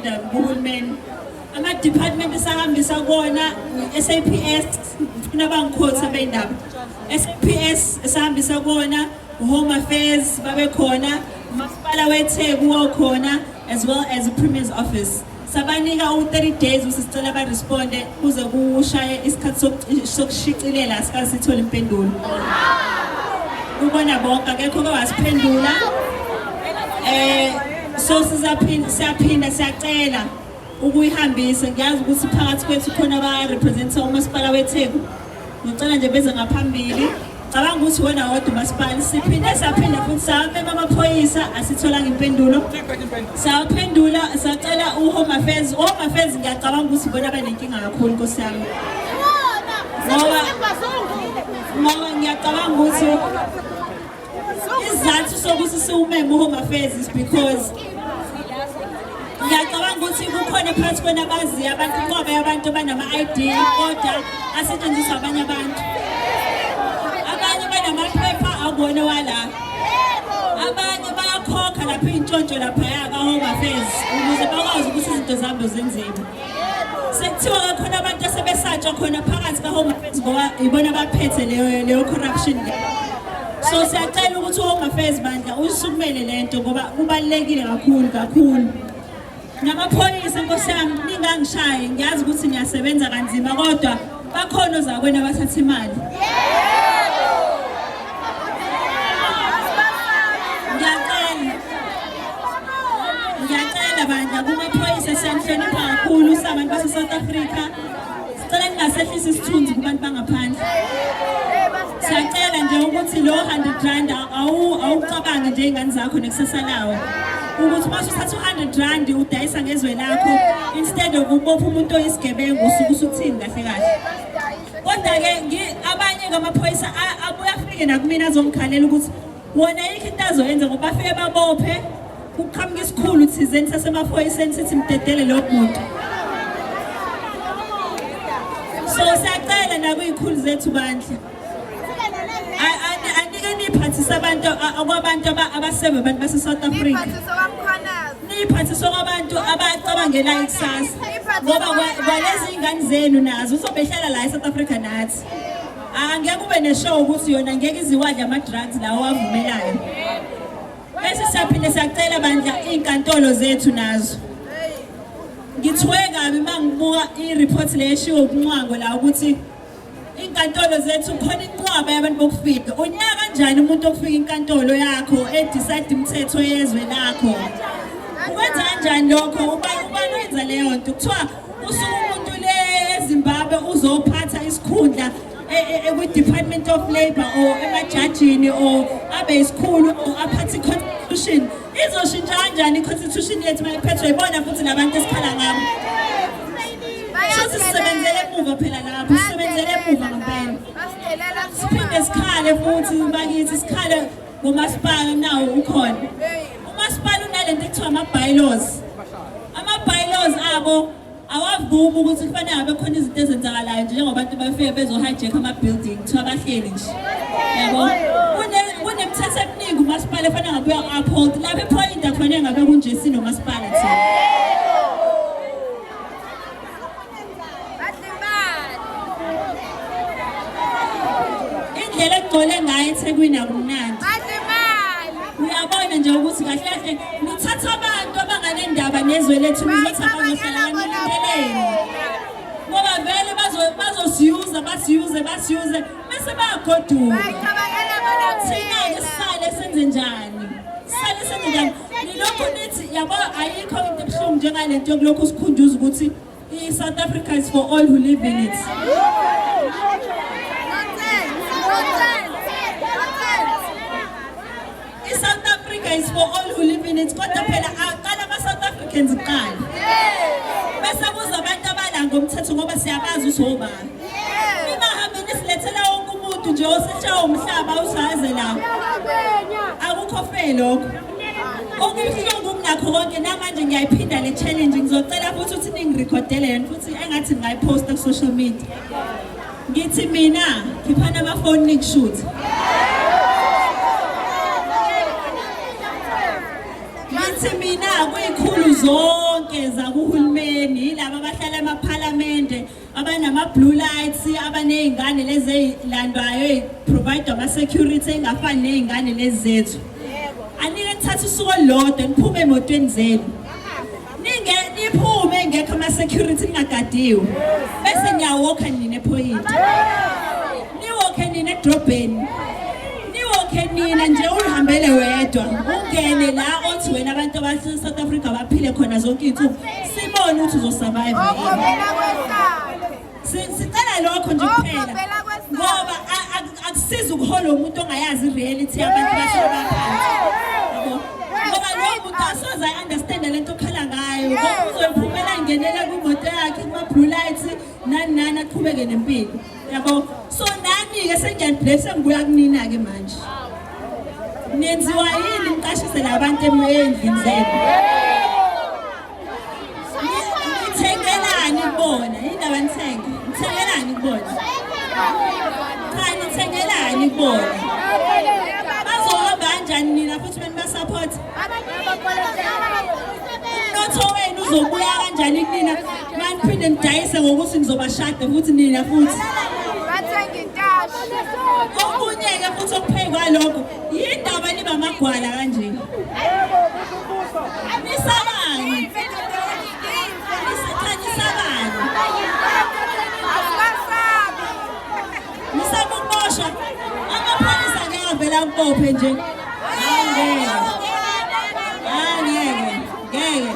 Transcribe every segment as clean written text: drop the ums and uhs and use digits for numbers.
memorandum kuhulumeni. Ama-department esahambisa kuwona i-SAPS, ngifuna bangikhothe abeyindaba. SAPS esahambisa kuwona, Home Affairs babekhona, umasipala weTheku wakhona, as well as the Premier's office. Sabanika u-30 days ukuthi sicela ba-responde kuze kushaye isikhathi sokushicilela, asikaze sithole impendulo. Kubona bonke akekho ke wasiphendula. So sizaphinda, siyaphinda siyacela ukuyihambisa. Ngiyazi ukuthi phakathi kwethu khona aba-representa umasipala weTheku. Ngicela nje beze ngaphambili. Cabanga ukuthi wena wodwa umasipala. Siphinde saphinda futhi samema amaphoyisa, asitholanga impendulo. Saphendula sacela u-Home Affairs. U-Home Affairs ngiyacabanga ukuthi bona banenkinga kakhulu, Nkosi yami. Ngoba ngiyacabanga ukuthi isizathu sokuthi siwumeme u-Home Affairs is because ngiyacabanga ukuthi kukhona phakathi kwena abaziyo abantu, inqwaba yabantu abanama-ID kodwa asetshenziswa abanye abantu. Abanye banamaphepha akuwona wala. Abanye bayakhokha lapha iy'ntshontsho laphaya ka-Home Affairs ukuze bakwazi ukuthi izinto zabo zenziwe. Sekuthiwa khona abantu asebesatshwa khona phakathi ka-Home Affairs ngoba ibona abaphethe leyo corruption le. So siyacela ukuthi u-Home Affairs bandla uyisukumele le nto ngoba kubalulekile kakhulu kakhulu. Namaphoyisa, Nkosi yami, ningangishayi, ngiyazi ukuthi niyasebenza kanzima kodwa bakhona ozakwena abathatha imali. Ngiyacela. Ngiyacela bandla kumaphoyisa, siyanihlonipha kakhulu sabantu base-South Africa. Sicela ningasehlisi isithunzi kubantu bangaphandle. Siyacela nje ukuthi lo 100 rand awucabange nje ingane zakho nekusasa lawo. Ukuthi uma usuthatha u-100 rand udayisa ngezwe lakho instead of ubopha umuntu oyisigebengu, usuke usuthini kahle kahle. Kodwa-ke abanye ngamaphoyisa abuye afike nakumina azongikhalela ukuthi wona yikho into azoyenza ngoba bafike babophe, kuqhamuka isikhulu thizeni sasemaphoyiseni sithi mdedele lo muntu. So siyacela nakuy'khulu zethu bandla, anike niy'phathise abantu okwabantu abasebe abantu base-South Africa, niy'phathise okwabantu abacabangela ikusasa, ngoba kwalezi iy'ngane zenu nazo uzobe ehlala la e-South Africa nathi. Angeke ube ne-sure ukuthi yona ngeke iziwadle ama-drugs lawo avumelayo. Bese siyaphinde siyacela bandla iy'nkantolo zethu nazo. Ngithuke kabi uma ngibuka i-report le eshiwo uMncwango la ukuthi iy'nkantolo zethu khona inqwaba yabantu bokufika. Unyaka kanjani umuntu okufika inkantolo yakho e-decide imithetho yezwe lakho? Ukwenza kanjani lokho? Ubani wenza leyo nto? Kuthiwa usuke umuntu le eZimbabwe uzophatha isikhundla kwi-Department of Labour or emajajini or abe isikhulu or aphathe i-constitution. Izoshintsha kanjani i-constitution yethu uma iphethwe yibona futhi nabantu esikhala ngabo? Shuthi sisebenzele emuva phela lapho, sisebenzele emuva ngempela. Siphinde sikhale futhi bakithi, sikhale ngomasipala nawo ukhona. Umasipala unalento ekuthiwa ama-bylaws. Ama-bylaws abo awavumi ukuthi kufanele abe khona izinto ezenzakalayo njengoba abantu bafike bezo-hijack ama-building, kuthiwa bahleli nje. Yabo? Kunemithetho eminingi umasipala efanele ngabe uya-uphold. Lapha ePoint akufanele ngabe kunje sinomasipala thina. Indlela ekugcwele ngayo eThekwini akumnandi. Uyabona nje ukuthi kahle kahle nithatha abantu abanganendaba nezwe lethu, nizothi abazohlala kanilindeleni. Ngoba vele bazosiyuza, basiyuze, basiyuze bese bayagoduka. Thina-ke sisale senze njani? Sisale senze njani? Nilokhu nithi yabo ayikho into ebuhlungu njengale nto yokulokhu sikhunjuza ukuthi i-South Africa is for all who live in it. I-South Africa is for all who live in it. Kodwa phela aqala ama-South Africans kuqala. Bese kuza abantu abala ngomthetho ngoba siyabazi ukuthi obani. Ningahambi nisilethela wonke umuntu nje osetshawa umhlaba usaze la. Akukho fair lokho. Okubuhlungu kunakho konke namanje ngiyayiphinda le challenge, ngizocela futhi ukuthi ningirekhodele yona futhi engathi ngingayiphosta ku-social media. Ngithi mina khiphani amafoni ningishuthe. Ngithi mina kuyikhulu zonke zonke zakuhulumeni, yilaba abahlala emaphalamende, abanama-blue lights, abaney'ngane lezi ey'landwayo ey'provide ama-security engafani ney'ngane lezi zethu. Anike nithathe usuku olulodwa niphume emotweni zenu. Ninge niphume ngekho ama-security ningagadiwe. Bese niyawokha nina ephoyinti. Niwokhe nina edrobheni. Niwokhe nina nje ulihambele wedwa. Ungene la othi wena abantu abase South Africa baphile khona zonke iy'nsuku. Sibone ukuthi uzosurvive. Sicela lokho nje kuphela. Ngoba akusizi ukuhola umuntu ongayazi i-reality yabantu basebaphansi. Yabo. Ngoba lowo muntu asoze ayi-understand lento okhala ngayo. Ngoba uzoyiphumela ngenela kwimoto yakhe kuma-blue lights nani nani aqhubeke nempilo. Yabo. So nani-ke sengiyanibhless sengibuya kunina-ke manje. Nenziwa yini niqashise labantu endlini zenu? Nithengelani kubona? Indaba nithenge. Nithengelani kubona? Cha nithengelani kubona? Bazohamba kanjani nina futhi benibasupport? Umnotho wenu uzobuya kanjani kunina? Maniphinde nidayise ngokuthi nizobashada futhi nina futhi. Bathenga intashi. Okunye-ke futhi okuphezu kwalokho, yindaba niba amagwala kanje. Nisabani? Nisabani? Asibasabi. Nisaba ukuboshwa? Amaphoyisa ngeke avele akubophe nje. Angeke. Angeke. Ngeke.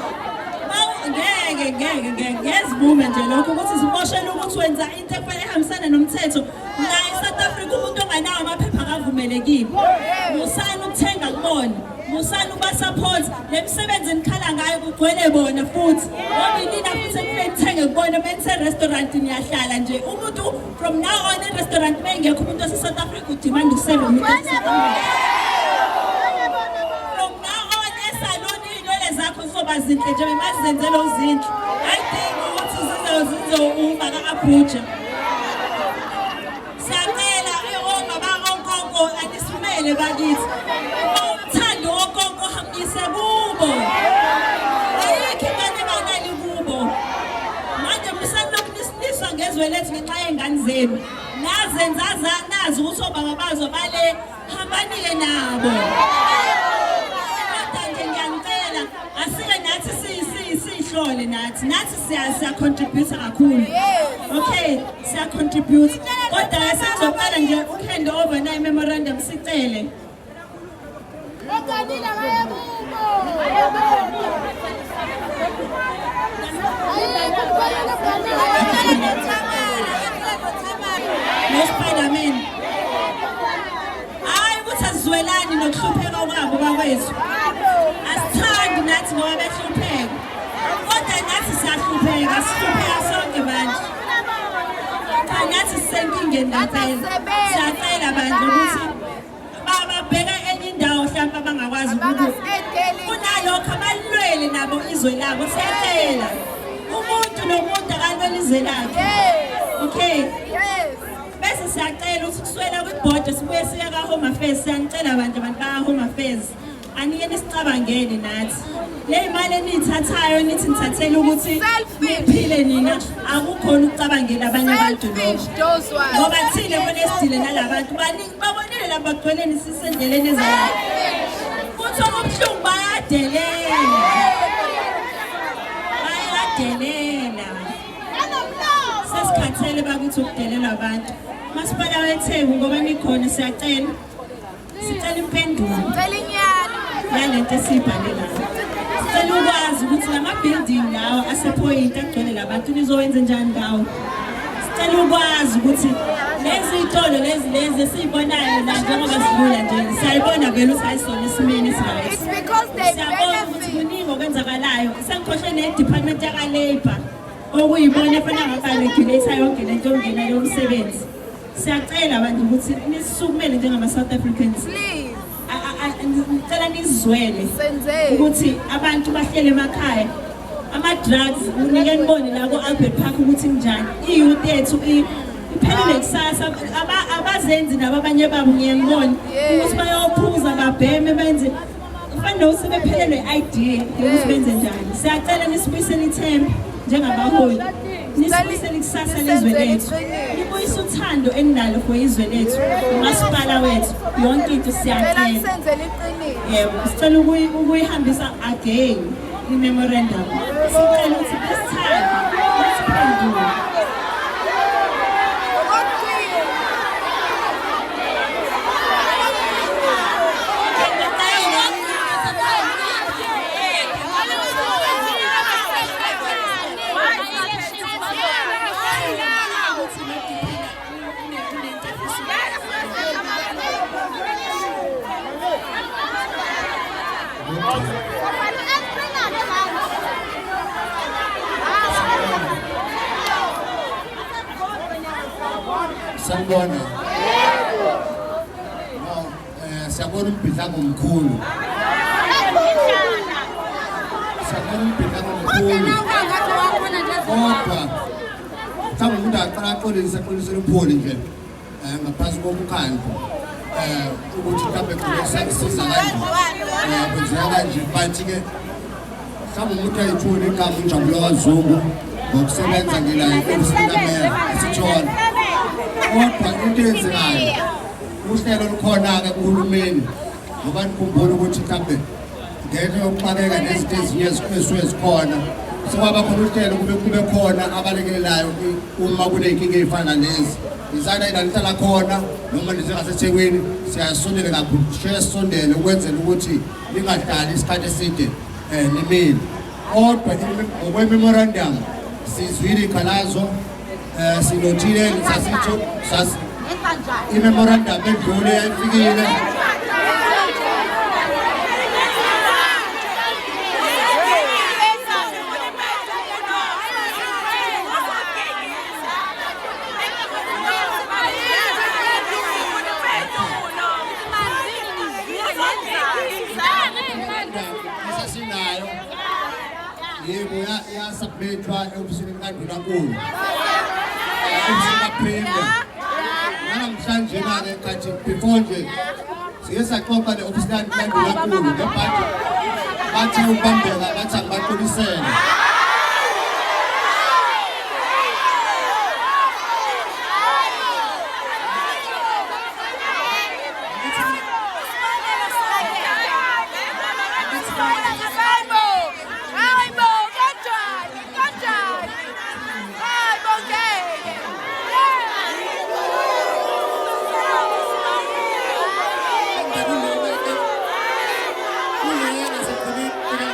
Ngeke ngeke ngeke ngezibume nje lokho ukuthi siboshele ukuthi wenza into efanele ehambisana nomthetho. La eSouth Africa umuntu onganawo amaphepha akavumelekile. Musani ukuthenga kubona. Musani ukuba-support le misebenzi enikhala ngayo kugcwele bona futhi. Ngoba inina futhi ekufanele nithenge kubona uma nise-restaurant niyahlala nje. Umuntu from now on e-restaurant uma engekho umuntu wase-South Africa udimanda ukuseva umuntu wase-South Africa. From now on esaluni iy'nwele zakho zizoba zinhle nje bemazenzela ozinhle. Ayidingi ukuthi zize uma ka-Abuja. Siyacela omama onkonko anisumele bakithi. Uma umthando wonkonko hambise kubo. Ayikho imali enganali kubo. Manje musanilokhu nisiniswa ngezwe lethu ngenxa yey'ngane zenu. Nazenza nazi ukuthi obaba bazo bale hambani-ke nabo. Kodwa nje ngiyanicela asike nathi siyihlole nathi nathi siya-contribute kakhulu. Okay, siya-contribute. Kodwa ke sekuzoqala nje uku-hand over na i-memorandum sicele. Oganile akaye kubo. No-Spiderman. Hayi ukuthi asizwelani nokuhlupheka kwabo bakwethu. Asithandi nathi ngoba behlupheka. Kodwa nathi siyahlupheka, sihlupheka sonke manje. Cha nathi sisenkingeni ngempela. Siyacela bandla ukuthi babheka enye indawo mhlawumbe abangakwazi ukuthi kunalokho abalwele nabo izwe labo. Siyacela. Umuntu nomuntu akalwele izwe lakhe. Okay. Bese siyacela ukuthi kuswela kwibhodi sibuye siye ka-Home Affairs. Siyanicela abantu abantu baka-Home Affairs. Anike nisicabangele nathi. Le imali eniyithathayo nithi nithathela ukuthi niphile nina akukhona ukucabangela abanye abantu lokho. Ngoba thina bona esidile nalabantu baningi babonile laba bagcweleni sisendleleni ezayo. Futhi okubuhlungu bayadelela. Bayadelela. Sesikhathele bakithi ukudelelwa abantu. Masipala weTheku ngoba nikhona siyacela. Sicela impendulo. Yalento esiyibhale la. Sicela ukwazi ukuthi lama building lawa asephoyinti agcwele labantu nizowenza njani ngawo. Sicela ukwazi ukuthi lezi zitolo lezi lezi esiyibonayo la njengoba sidlula nje siyayibona vele ukuthi ayisona esimeni esiright. Siyabona ukuthi kuningi okwenzakalayo. Sengikhohlwe ne-department yaka-labour okuyibona efana ngaba-regulate yonke lento yokungena lo msebenzi. Siyacela abantu ukuthi nisukumele njengama-South Africans. Ngicela nizwele ukuthi abantu bahlele emakhaya. Ama-drugs unike nibone la ko-Albert Park ukuthi kunjani. I-youth yethu iphelele kusasa abazenzi nabo abanye babo ngiye ngibone ukuthi bayophuza babheme benze. Akufani nokuthi sebephelelwe i-idea yokuthi benze njani. Siyacela nisibuyisele ithemba njengabaholi, nisibuyisele ikusasa lezwe lethu, nibuyise uthando eninalo for izwe lethu, umasipala wethu, yonke into. Cela Siyacela. nisenzele iqiniso. Yebo, sicela ukuyihambisa again i-memorandum. Sicela ukuthi this time nisiphendule. Okugcina. Sanibona. No, siyabona umbhidlango omkhulu. Siyabona umbhidlango omkhulu. Kodwa mhlawumbe umuntu aqala axolise, axolisele upholi nje ngaphansi komkhandlu ukuthi mhlawumbe khona sakusiza kanje, kwenzeka kanje, but ke mhlawumbe umuntu ayithule igama uNjabulo kaZungu ngokusebenza ngila e-ofisini kameya sithola. Kodwa into eyenzekayo, uhlelo olukhona-ke kuhulumeni, ngoba nikhumbule ukuthi mhlawumbe ngenxa yokuxakeka nezinto ezinye ezisuke zikhona, sekwaba khona uhlelo kube khona abalekelelayo uma kuney'nkinga ey'fana nalezi. Isayina ila lihlala khona noma njengaseThekwini, siyasondele kakhulu, sisheshe sisondele ukwenzela ukuthi lingahlali isikhathi eside limile. Kodwa ngokwe-memorandum sizwile iy'khalazo, sinothile sasitho i-memorandum edlule yayifikile. Esesinayo, yebo, yasubmithwa e-ofisini likaNdunankulu, ofisini kaPremier. Nanamhlanje-ke kathi before nje siye saxoxa ne-ofisi kaNdunankulu ngebhathi, bathe ukubambeka, bathi angibaxolisele. Hayibo! Hayibo, kanjani? Kanjani? Hayibo, ngeke. Kulena sikhulile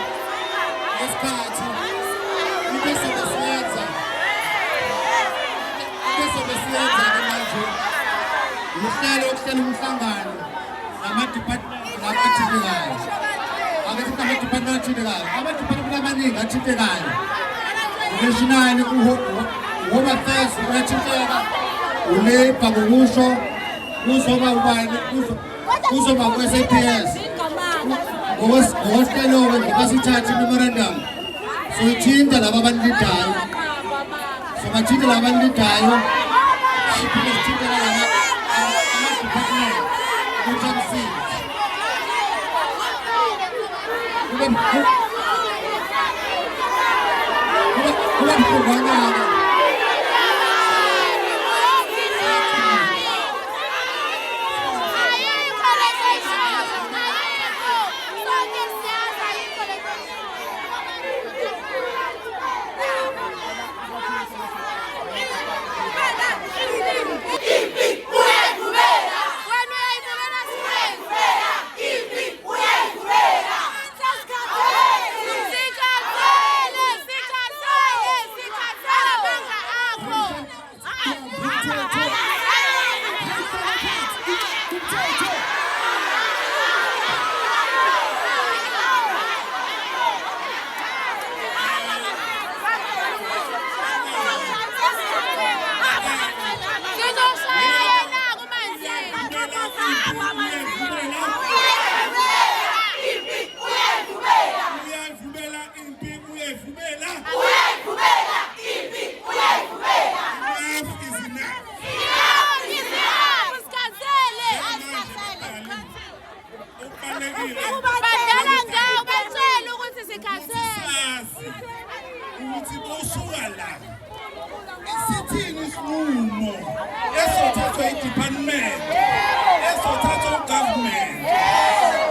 ngesikhathi into esobe siyenza-ke manje, uhlelo ukuhlela umhlangano nama-department athintekayo. Ake sithi ama-department athintekayo, ama-department amaningi athintekayo, national Home Affairs uyathinteka, u-labour, ngokusho kuzoba ubani, kuzoba ku-SAPS. Ngokohlelo-ke nje basithathe i-memorandum, soyithinta laba abanileadayo, sobathinta laba abanileadayo, siphinde sithinte nalaba ama-department ukuthi akusize kuba buhlungwana-ke. Ayikho le nto oyishoyo. Ayikho. Sonke siyazi ayikho le nto oyishoyo. Wena uyayibukela Sikhathele, sikhathele, sikhathele amanga akho. Umthetho. Sizoshaya yena kumanzini. Uyayivumela impi, uyayivumela. Enough is enough. Sikhathele. Okubalulekile Badlala Ukuthi usuka la isithini isinqumo esothathwa i-department esothathwa ugovernment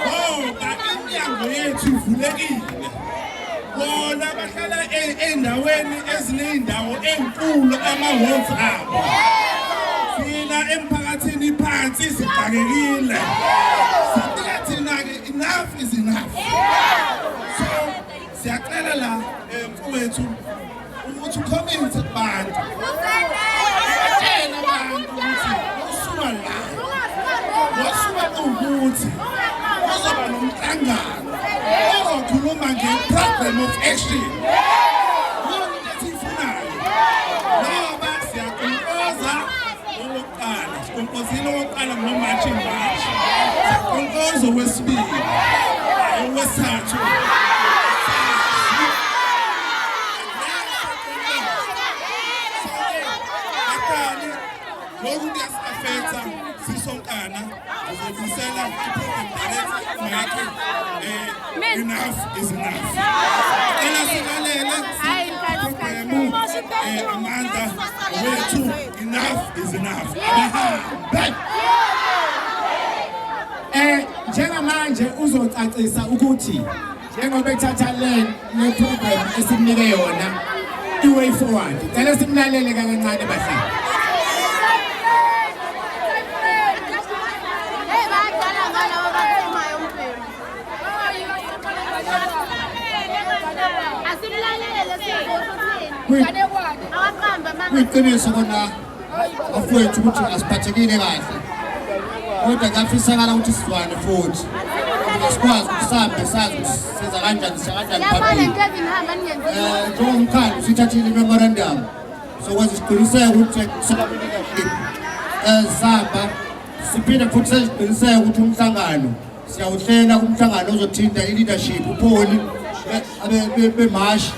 ngoba iminyango yethu ivulekile. Bona bahlala ey'ndaweni eziney'ndawo ey'nkulu ama-halls abo, thina emphakathini phansi sixakekile. Sithi thina-ke enough is enough. So siyacela la mfowethu ukuthi ucomment kubantu, batshele abantu ukuthi usuka la ngosuka kuwukuthi kuzoba nomhlangano ozokhuluma nge-program of action. Yona into esiyifunayo ngoba siyakonkoza okokuqala, sikonkozile okokuqala ngo-March in March, siyakonkoza okwesibili, okwesithathu. Aqali lokhu kuyasi-affecta sisonkana. Ngizobuyisela i-program director Mike. Enough is enough. Cela silalele program Amanda wethu. Enough is enough, abahambe. Njengamanje uzocacisa ukuthi njengoba ethatha le program esimnike yona, i-way forward. Cela simlalele kancane bahlali. Hey, bayadlala ngalabo abakhulumayo mbhemu. Asimlalele sizwe uthini. Awaqambe amanga. Kuyiqiniso kona bafowethu ukuthi asiphathekile kahle, kodwa kuyafisakala ukuthi sizwane futhi ukuze sikwazi ukuthi sihambe sazi ukuthi senza kanjani, siya kanjani Yabona phambili. into ezinihamba ningenzi. Njengomkhandlu sithathile i-memorandum sokwenza isiqiniseko ukuthi leadership sihamba siphinde futhi sesiqiniseke ukuthi umhlangano siyawuhlela, umhlangano ozothinta i-leadership, upholi bemashi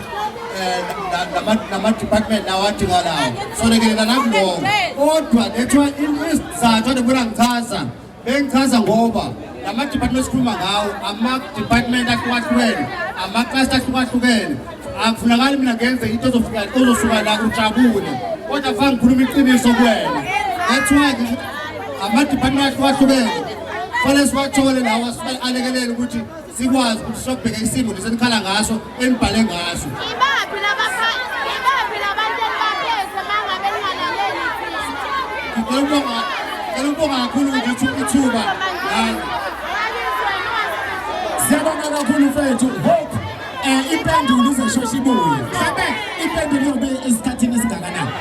nama-department lawa adingakalayo. Solekelela nakuloko, kodwa lethiwa isizathu andibona ngichaza bengichaza ngoba lama-department esikhuluma ngawo ama-department ahlukahlukene, ama-cluster ahlukahlukene. Akufunakali mina ngenze into ezofika ozosuka la ujabule, kodwa kufanele ngikhuluma iqiniso kuwena. That's why ngisho ama-department ahlukahlukene kufanele siwathole lawa, alekelele ukuthi sikwazi ukuthi siyobheka isimo lesi enikhala ngaso, enibhale ngaso. Ibaphi labantu enibaphethe mangabe ningalaleli thina? Ngicela ukubonga kakhulu ukuthi ithuba la. Siyabonga kakhulu mfethu Hope. Impendulo izoshesha ibuye. Mhlawumbe impendulo iyobe esikhathini esingakanani?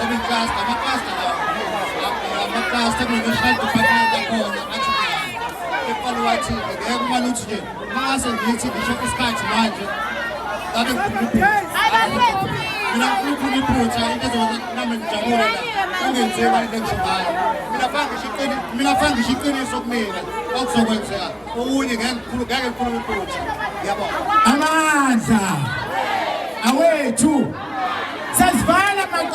Every-cluster, ama-cluster lawa, ama-cluster kune-national department akhona athi eqala wathi ngeke kumane uthi nje mase ngithi ngisho isikhathi manje ngabe ngikhuluma iphutha. Mina ngifuna ukukhuluma iphutha, into ezokwenza nami ngijabule la kungenzeki into engisho ngayo. Mina fange ngisho iqiniso kumina okuzokwenzeka, okunye ngeke ngikhulume, ngeke ngikhulume iphutha. Ngiyabonga. Amandla awethu sesivele.